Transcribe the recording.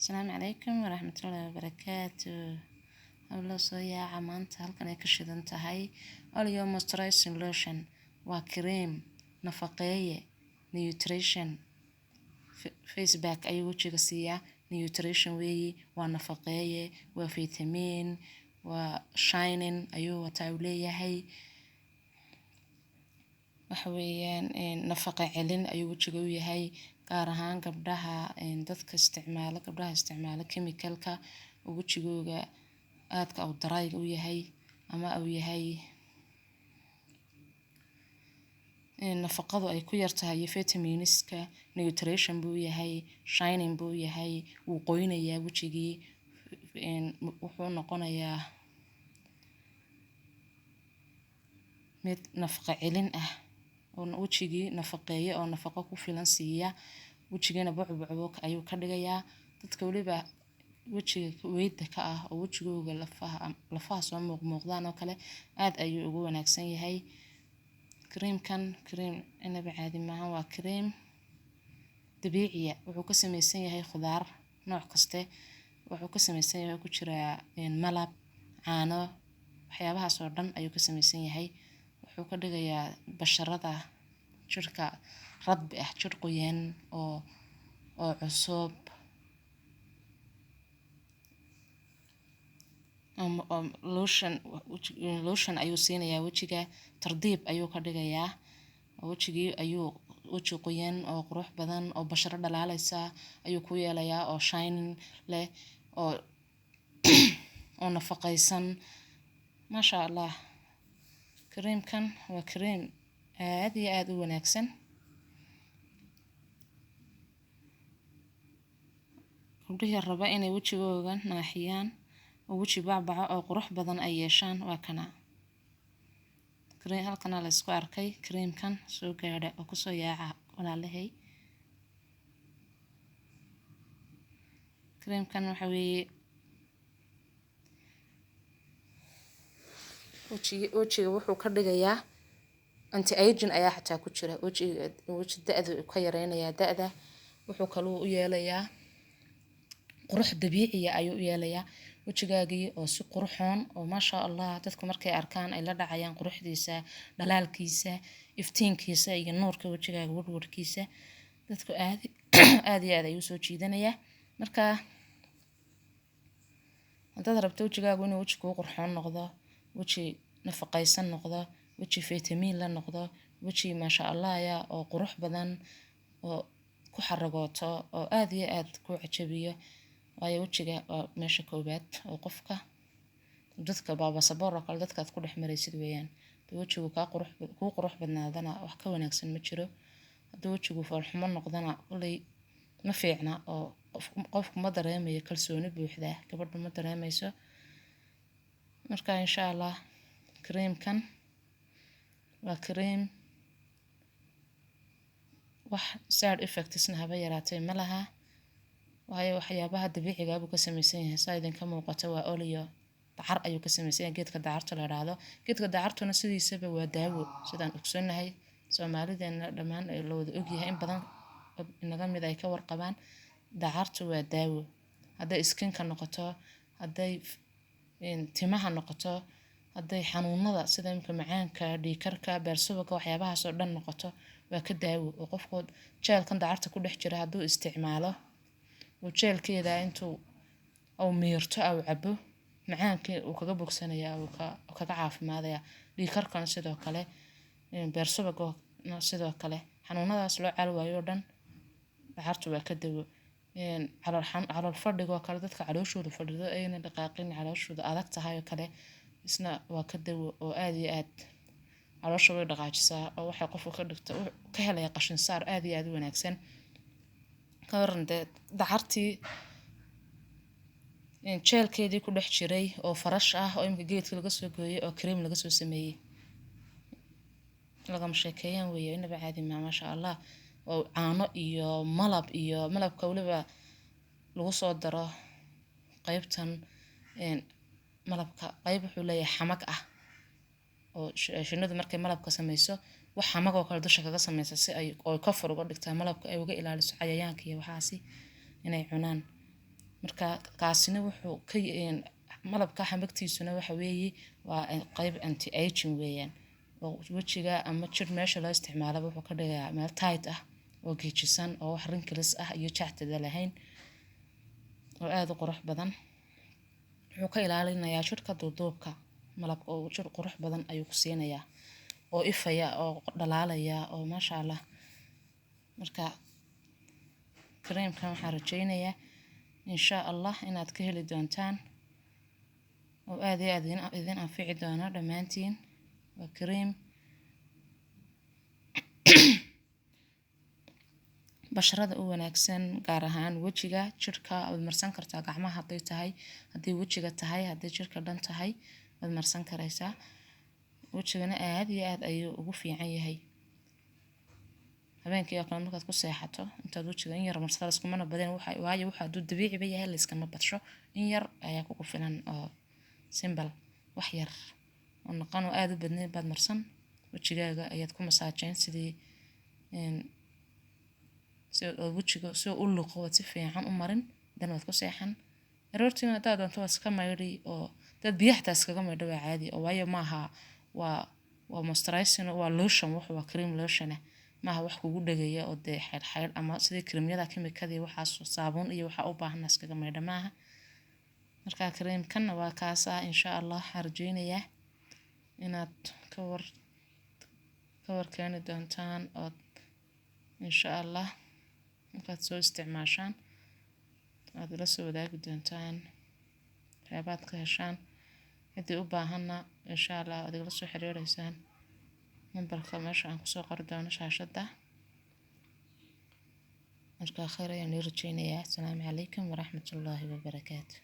Asalaamu calaykum waraxmatullaahi wabarakaatu. Hablo soo yaaca, maanta halkan ay ka shidan tahay Oleo Moisturizing Lotion. Waa cream nafaqeeye, nutrition, face pack ayuu wejiga siiyaa. Nutrition weeyi, waa nafaqeeye, waa vitamin, waa shining ayuu wataa uu leeyahay. Waxa weeyaan nafaqa celin ayuu wejiga u yahay, gaar ahaan gabdhaha, dadka isticmaala, gabdhaha isticmaala chemicalka oo wejigooga aadka u dry u yahay ama uu yahay nafaqadu ay ku yartahay iyo vitaminiska. Nutrition buu yahay, shining buu yahay, wuu qoynayaa wejigii, wuxuu noqonayaa mid nafaqa celin ah oo wejigii nafaqeeya oo nafaqo ku filan siiya, wejigiina bucbucbo ayuu ka dhigayaa. Dadka weliba wejiga weyda ka ah oo wejigooga lafaha soo muuqmuuqdaan oo kale, aad ayuu ugu wanaagsan yahay creamkan. Cream inaba caadi maahan, waa cream dabiiciya. Wuxuu ka samaysan yahay khudaar nooc kaste, wuxuu ka samaysan yahay, ku jira malab, caano, waxyaabahaas oo dhan ayuu ka samaysan yahay. Wuxuu ka dhigayaa basharada jirka radbi ah, jir qoyan oo cusub. Lotion ayuu siinayaa wejiga, tardiib ayuu ka dhigayaa wejigii, ayuu weji qoyan oo qurux badan oo basharo dhalaalaysa ayuu ku yeelayaa, oo shining leh oo nafaqaysan, maasha Allah. Kareemkan waa kareem aad iyo aad u wanaagsan. Gabdhihii raba inay wejigooga naaxiyaan oo weji bacbaca oo qurux badan ay yeeshaan, waa kana halkana la isku arkay kareemkan. Soo gaadha oo kusoo yaaca, walaalahay. Kareemkan waxa weeye wejiga wuxuu ka dhigayaa anti aging ayaa xataa ku jira. Wejiga weji da-da ka yareynayaa, da-da wuxuu kaluu u yeelayaa qurux dabiiciya ayuu u yeelayaa wejigaagii oo si qurxoon oo maasha Allah dadku markay arkaan ay la dhacayaan quruxdiisa, dhalaalkiisa, iftiinkiisa iyo nuurka wejigaaga, warwarkiisa dadku aad aad iyo aad ayuu soo jiidanayaa. Marka haddaad rabto wejigaagu inuu weji kuu qurxoon noqdo, weji nafaqaysan noqdo, weji fitamiin la noqdo, weji maasha Allah ya oo qurux badan oo ku xaragooto oo aad iyo aad kuu cajabiyo, waayo wejiga waa meesha koowaad oo qofka dadka baabasaboor oo kale dadka aad ku dhex maraysid weeyaan. Hadduu wejigu kaa qurux kuu qurux badnaadana, wax ka wanaagsan ma jiro. Hadduu wejigu foolxumo noqdana, kolley ma fiicna oo qofku ma dareemayo kalsooni buuxda, gabadhu ma dareemayso. Marka insha Allah kareemkan waa kareem wax side effectsna haba yaraatee ma laha, waayo waxyaabaha dabiiciga buu ka samaysan yahay. Saa idinka muuqato, waa olio dacar ayuu ka samaysan yahay, geedka dacarta la idhaahdo. Geedka dacartuna sidiisaba waa daawo, sidaan ogsoonahay Soomaalideena dhammaan la wada ogyahay, in badan inaga mid ay ka warqabaan. Dacartu waa daawo, hadday skinka noqoto, hadday timaha noqoto, hadday xanuunada sida imika macaanka, dhiigkarka, beersubaga, waxyaabahaas oo dhan noqoto, waa ka daawo. Oo qofku jeelkan dacarta ku dhex jira hadduu isticmaalo, uu jeelkeeda intuu uu miirto au cabo, macaankii uu kaga bogsanaya, uu kaga caafimaadaya. Dhiigkarkana sidoo kale, beersubagana sidoo kale, xanuunadaas loo caal waayo oo dhan dacartu waa ka dawo. Calool fadhigoo kale, dadka calooshooda fadhido ayna dhaqaaqin, calooshooda adag tahay oo kale, isna waa ka dawo oo aad iyo aad caloosha way dhaqaajisaa oo waxay qofka ka dhigta ka helaya qashin saar aad iyo aad u wanaagsan. Ka waran dee dacartii jeelkeedii ku dhex jiray oo farash ah oo imika geedka laga soo gooyay oo kareem laga soo sameeyey? Lagama sheekeeyaan weeye, inaba caadi maa, maasha Allah. Oo caano iyo malab, iyo malabka weliba lagu soo daro qeybtan. Malabka qeyb wuxuu leeyahay xamag ah oo shinnidu markay malabka sameyso wax xamag oo kale dusha kaga sameysa si ay oo kafur uga dhigtaa malabka, ay uga ilaaliso cayayaanka iyo waxaasi inay cunaan. Marka kaasina wuxuu ka malabka xamagtiisuna waxa weeye waa qeyb anti aging weeyaan, oo wejiga ama jir meesha loo isticmaalaba wuxuu ka dhigayaa meel tight ah oo geejisan oo wax wrinkles ah iyo jactada lahayn oo aada u qurux badan. Wuxuu ka ilaalinayaa jirka duuduubka malabka, oo jir qurux badan ayuu ku siinayaa oo ifaya oo dhalaalaya oo maasha Allah. Marka kareemkan waxaan rajeynayaa insha Allah inaad ka heli doontaan oo aada iyo aada idin anfici doono dhammaantiin. Waa kareem basharada u wanaagsan, gaar ahaan wejiga, jirka waad marsan kartaa, gacmaha hadday tahay, haddii wejiga tahay, haddii jirka dhan tahay waad marsan karaysaa. Wejigana aada iyo aada ayuu ugu fiican yahay. Habeenkii oo kale markaad ku seexato, intaad wejiga in yar marsada, iskumana badin, waayo waxa hadduu dabiiciba yahay layskama badsho, in yar ayaa kugu filan oo simple, wax yar oo naqan oo aada u badnayn baad marsan. Wejigaaga ayaad ku masaajeyn sidii si oo wejiga si u luqo, waad si fiican u marin, dan waad ku seexan. Aroortiina haddaad doonto waad iska maydhi, oo dad biyo xataa iskaga maydho waa caadi, oo waayo maaha, waa moisturizing, waa lotion, wuxuu waa cream lotion ah, maaha wax kugu dhegaya oo dee xaydh xaydh ama sidii creamyada kimikadii waxaas saabuun iyo waxa u baahan iskaga maydha maaha. Marka creamkanna waa kaas ah. Insha Allah waxaan rajeynayaa inaad ka war keeni doontaan ood insha Allah markaad soo isticmaashaan aad ila soo wadaagi doontaan waxyaabaad ka heshaan. Ciddii u baahanna insha Allah aad igala soo xiriireysaan nambarka meesha aan kusoo qori doono shaashadda. Marka khayr ayaan ii rajeynayaa. Asalaamu calaykum waraxmatullaahi wabarakaatu.